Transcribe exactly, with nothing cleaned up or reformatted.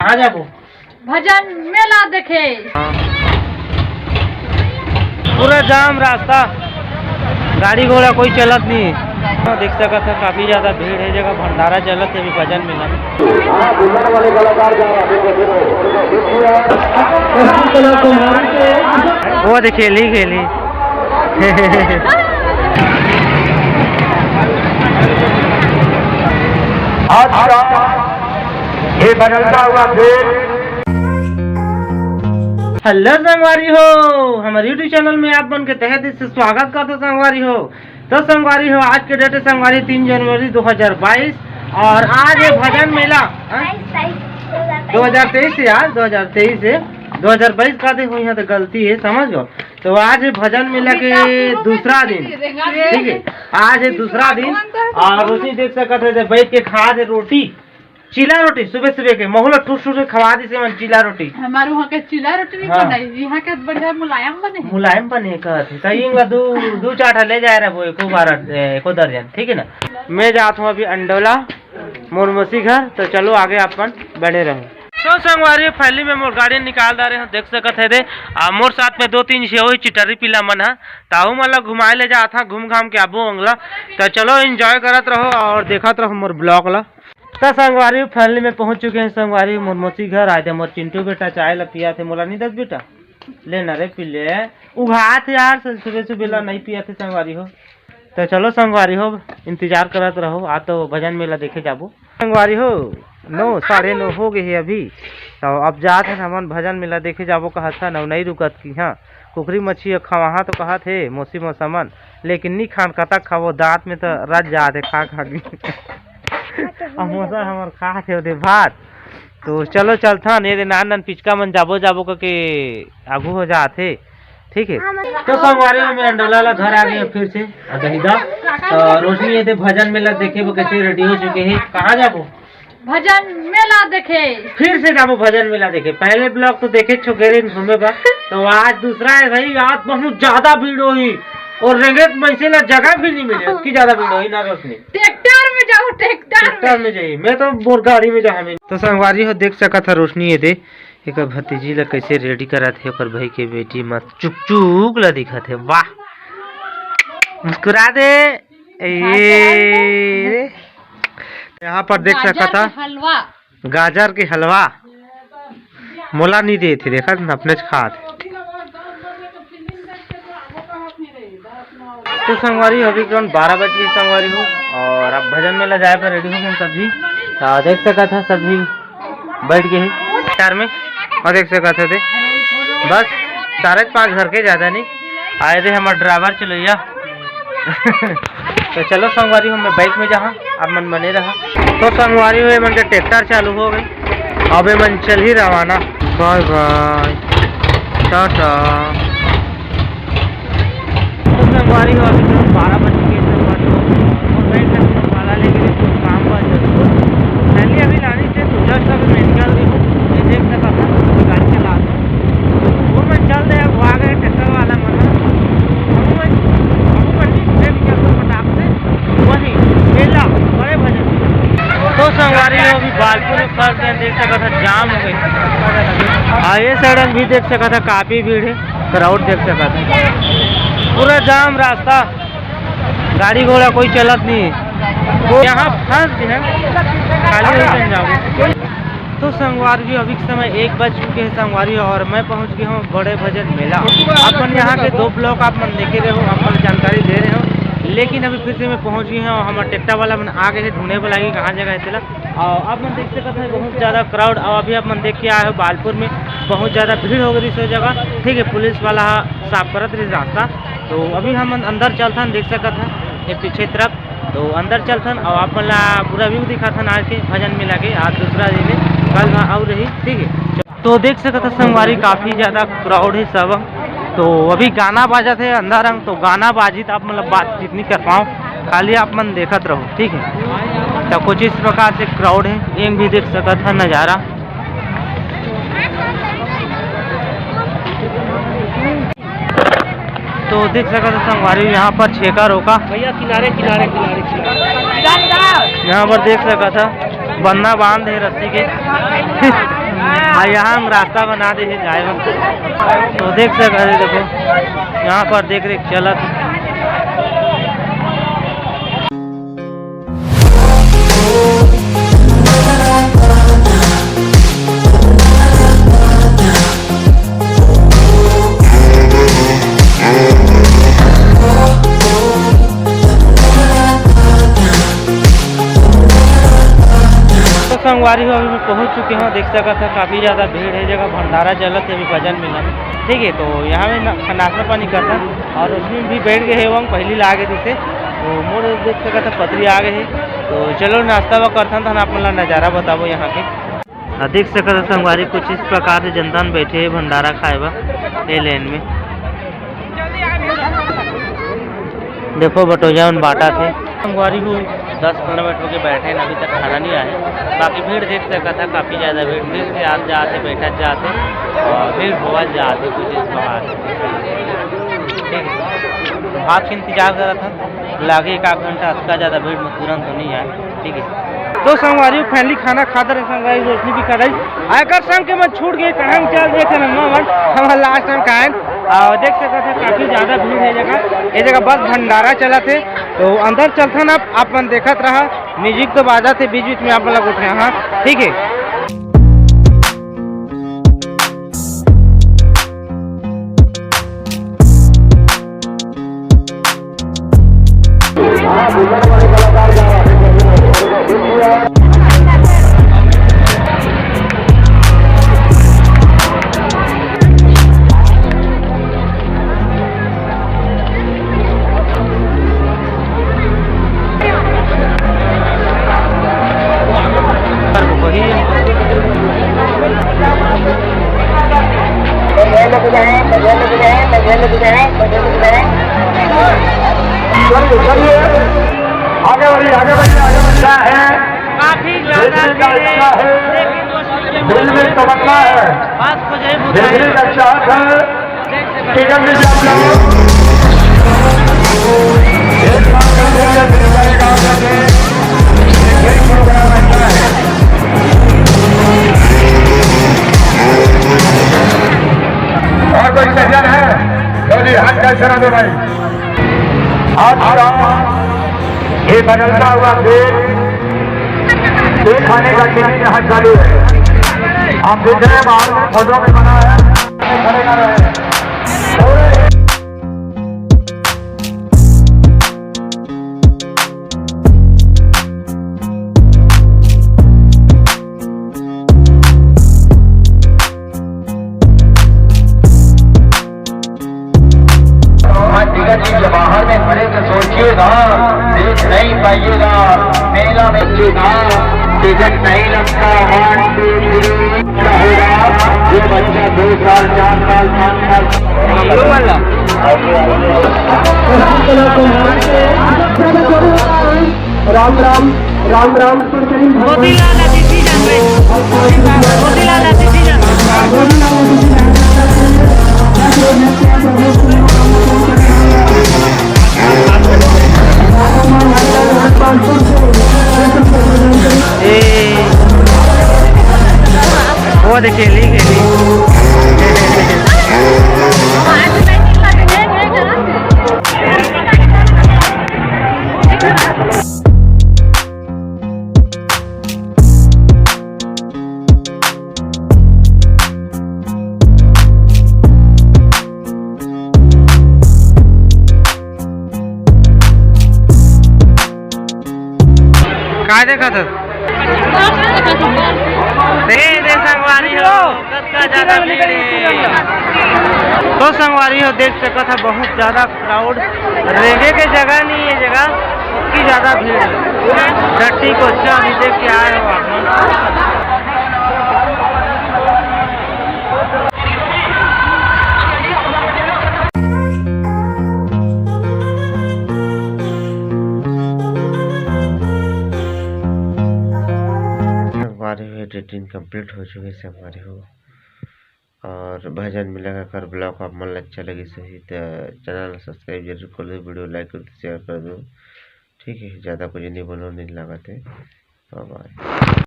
कहाँ जाबो? भजन मेला देखे। पूरा जाम रास्ता, गाड़ी घोड़ा कोई चलत नहीं। हाँ, देख सकत है, काफी ज्यादा भीड़ है, जगह भंडारा चलत है अभी भजन मेला में। वो देख, खेली खेली। अच्छा, ये बदलता हुआ भेद। हेलो संगवारी हो, हमारे YouTube चैनल में आप मन के तहे दिल से स्वागत करते संगवारी हो। तो संगवारी हो, आज के डेट है संगवारी तीन जनवरी दो हज़ार बाईस, और आज है भजन मेला। हाँ? दो हज़ार तेईस है यार, दो हज़ार तेईस है, दो हज़ार बाईस का देखो, यहाँ तो गलती है, समझ लो। तो आज है भजन मेला के दूसरा दिन, ठीक है, आज है दूसरा दिन। और रोशनी देख सकत है, जब बैठ के खा दे रोटी, चीला रोटी सुबह सुबह के, महुला ठूस ठूस के खवा दी से मन चीला रोटी। हमारे वहाँ के चीला रोटी नहीं हाँ। बनाई, यहाँ के बढ़िया मुलायम बने। मुलायम बने कहत है, तो ये दू दू चार ठा ले जाए रहे वो एको बार, एको दर्जन, ठीक है ना। मैं जात हूँ अभी अंडोला मोर मौसी घर, तो चलो आगे अपन बने रहो। तो संगवारी, फाइनली में मोर गाड़ी निकाल डारे हो, देख सकत है दे। आ मोर साथ में दो तीन झे वही चिटरी पीला मन है, ताहू मन ला घुमाए ले जात हा, घूम घाम के आबो अंगला। तो चलो एंजॉय करत रहो और देखत रहो मोर ब्लॉग ला। तो संगवारी, फाइनली में पहुंच चुके हैं संगवारी मोर मौसी घर। आए थे मोर चिंटू बेटा, चाय ला पिया थे, मोला नहीं दस बेटा, ले ना रे पी ले। उघात यार, सुबह सुबह ला नहीं पिया थे संगवारी हो। तो चलो संगवारी हो, इंतजार करत रहो, आ तो भजन मेला देखे जाबो। संगवारी हो, नौ, साढ़े नौ हो गए है अभी, तो अब जात हन हमन भजन मेला देखे जाबो कहत हन, अउ नहीं रुकत कि हाँ, कुकरी मच्छी खवाहा तो कहत हे मौसी मौसमन, लेकिन नी खान कतक खाबो, दांत में तो रच जात हे खा खा के। अब मौसा हमर खात हे ओदे भात, तो चलो चलथन, ये दे नान नान पिचका मन जाबो जाबो करके आगू हो जात हे। ठीक है, तो संगवारी हो, मैं अंडोला ला घर आ गया फिर से। आ दही दा, तो रोशनी ये दे भजन मेला देखे वो कैसे रेडी हो चुके हैं। कहाँ जाबो? भजन मेला देखे। फिर से जाबो भजन मेला देखे। पहले ब्लॉग तो देखे छो गेरे घूमे बा, तो आज दूसरा है भाई। आज बहुत ज्यादा भीड़ होही और रेंगत मनसे ला जगह भी नहीं मिले, इतनी ज्यादा भीड़ होही ना रोशनी। ट्रैक्टर में जाओ, ट्रैक्टर में। ट्रैक्टर में जाइए, मैं तो मोर गाड़ी में जाहा। तो संगवारी हो, देख सकत है रोशनी ये दे एकर भतीजी ला कैसे रेडी करत हे, ओकर भाई के बेटी मस्त चुकचुक ला दिखत हे। वाह, मुस्कुरा दे। ए, रे। यहाँ पर देख गाजर सकत हा, के हलवा। गाजर के हलवा। मोला नहीं देत हे, देखत न, अपने खात। तो संगवारी, अभी करीबन बारह बज गए संगवारी हो, और अब भजन मेला जाए पर रेडी हो गए सब्जी। तो देख सकत हा, सब्जी बैठ गए हे कार में, और देख सकत हा दे, बस चार पांच घर के, ज्यादा नहीं आए थे हमारे ड्राइवर चलैया। तो चलो संगवारी हो, मैं बाइक में जाहा, आप मन बने रहा। तो संगवारी हो, ये मन के ट्रैक्टर चालू हो गए, अब ये मन चल ही रवाना। बाय बाय, टाटा। तो संगवारी हो, अभी तो बारह बज गए संगवारी हो, और मैं ट्रैक्टर वाला लेके भी कुछ काम पर जरूर पहले अभी लानी से तो जस्ट अभी मैं निकल गई हूँ, ये देख सकता था, मैं गाड़ी चला था। वो मैं चल दे, वो आ गए ट्रैक्टर वाला मन। हम मन, हम मन भी घूमे भी चलते फटाक से, वही मेला, बड़े भजन। तो संगवारी हो, अभी बालपुर में फंस गए, देख सकता था, जाम हो गई। हाँ, ये सड़क भी देख सकता था, काफी भीड़ है, क्राउड देख सकता था, पूरा जाम रास्ता, गाड़ी घोड़ा कोई चलत नहीं है। तो यहाँ फंस गए हैं, खाली वही से जाओगे। तो संगवारी हो, अभी के समय एक बज चुके हैं संगवारी हो, और मैं पहुँच गया हूँ बड़े भजन मेला। अपन यहाँ के दो ब्लॉग आप मन देखे रहे हो, आप मन जानकारी दे रहे हो, लेकिन अभी फिर से मैं पहुँच गया हूँ, हमारे ट्रैक्टर वाला मन आ गए हैं ढूंढे वाला कि कहाँ जगह है तेला। और आप मन देख सकत हैं बहुत ज़्यादा क्राउड, और अभी आप मन देख के आए हो बालपुर में बहुत ज़्यादा भीड़ हो गई इस जगह, ठीक है, पुलिस वाला साफ करत रही रास्ता। तो अभी हम अंदर चलथन, देख सकत हैं ये पीछे तरफ, तो अंदर चलथन और आप मन ला पूरा व्यू दिखाथन आज के भजन मेला के। आज दूसरा दिन है, कल वहाँ और रही, ठीक है। तो देख सकत है संगवारी, काफी ज्यादा क्राउड है सब। तो अभी गाना बाजत है अंधा रंग, तो गाना बाजी तो आप मतलब बातचीत नहीं कर पाओ, खाली आप मन देखत रहो, ठीक है। तो कुछ इस प्रकार से क्राउड है, ये भी देख सकत है नजारा। तो देख सकत है संगवारी, यहाँ पर छेका रोका। भैया किनारे, किनारे, किनारे, किनारे। यहाँ पर देख सकत है बंधा बांध है रस्सी के। हाँ, यहाँ हम रास्ता बना दे हे जाए बर। तो देख सकत हे, देखो यहाँ पर देख रेख चलत हे। तो संगवारी हो, अभी मैं पहुंच चुके हूँ। देख सकत हे, काफ़ी ज़्यादा भीड़ हे, जगह भंडारा चलत हे, अभी भजन मिलन हे, ठीक है। तो यहाँ में ना-, नाश्ता पानी करथन और उसमें भी बैठ गए हे, वो पहली ला गए थे, तो मोर देख सकत हे, पतरी आ गए हे। तो चलो नाश्ता वा करथन, तहन आप मन ला नज़ारा बताबो यहाँ के। आ, देख सकत हे संगवारी, कुछ इस प्रकार से जनता मन बैठे हे भंडारा खाए बर ए लाइन में। देखो बटोजा मन बांटत हे। संगवारी हो, दस पंद्रह मिनट होके बैठे हैं, अभी तक खाना नहीं आया। बाकी भीड़ देख सकत हे, काफ़ी ज़्यादा भीड़, फिर से आत जात हे, बैठत जात हे और फिर होवत जात हे कुछ इस प्रकार। ठीक है, तो भात के इंतजार करत हन, लागे एक आध घंटा, अतका ज़्यादा भीड़ में तुरंत तो नहीं आए। ठीक है, तो संगवारी हो, finally खाना खा डरे संगवारी, रोशनी भी खा डरे। आ, एकर संग के मन छूट गए, कहाँ चल गए थे नम्मा मन, हम last time खाएन। आ, देख सकत हे, काफ़ी ज़्यादा भीड़ हे जगह, ये जगह बस भंडारा चलत हे, तो अंदर चलथन। आप, आप मन देखत रहा, music तो बाजत हे बीच बीच में, आप मन ला गोठियाहूँ, ठीक है। चलिए, चलिए, आगे बढ़िए, आगे बढ़िए। अच्छा है, काफी ज्यादा देखने का भीड़ है, अच्छा है, लेकिन दोस्तों, दिल में तमन्ना है, बस कुछ नहीं, देखने का चाहत है। टिकट भी आप लोग एक लाख रुपये मिल जाएगा आप लोग। ये खेल शुरू करा रहता है। और कोई सज्जन है तो जी हाथ कैसे ना दे भाई। आज का ये बदलता हुआ देश, ये खाने का टिफिन यहाँ चालू है। आप देख रहे हैं बाहर में फोटो में बना है। आज टिकट के बाहर में खड़े तो सोचिएगा, देख नहीं पाइएगा, मेला में चुका टिकट नहीं लगता। One, two, three। होगा, जो बच्चा दो साल, चार साल, पाँच साल। राम राम, राम राम। मोतीलाल अतिथि जान भाई, मोतीलाल अतिथि जान। ए, वो देखिए, ली गई, ली। काय देखत हस? दे, दे संगवारी हो, कतका ज्यादा भीड़ हे। तो संगवारी हो, देख सकत ह, बहुत ज्यादा crowd, रेंगे के जगह नहीं हे, जगह ओतकी ज्यादा भीड़ हे। डट्टी को अच्छा अभी देख के आए हो आप मन। संगवारी हो, editing complete हो चुके हे संगवारी हो, और भजन मिला का कर vlog आप मन ला अच्छा लगिस होही त channel ला subscribe जरूर कर दो, video like कर दो, share कर दो, ठीक है। ज़्यादा कुछ नहीं बोलो, नहीं लागत है, bye bye।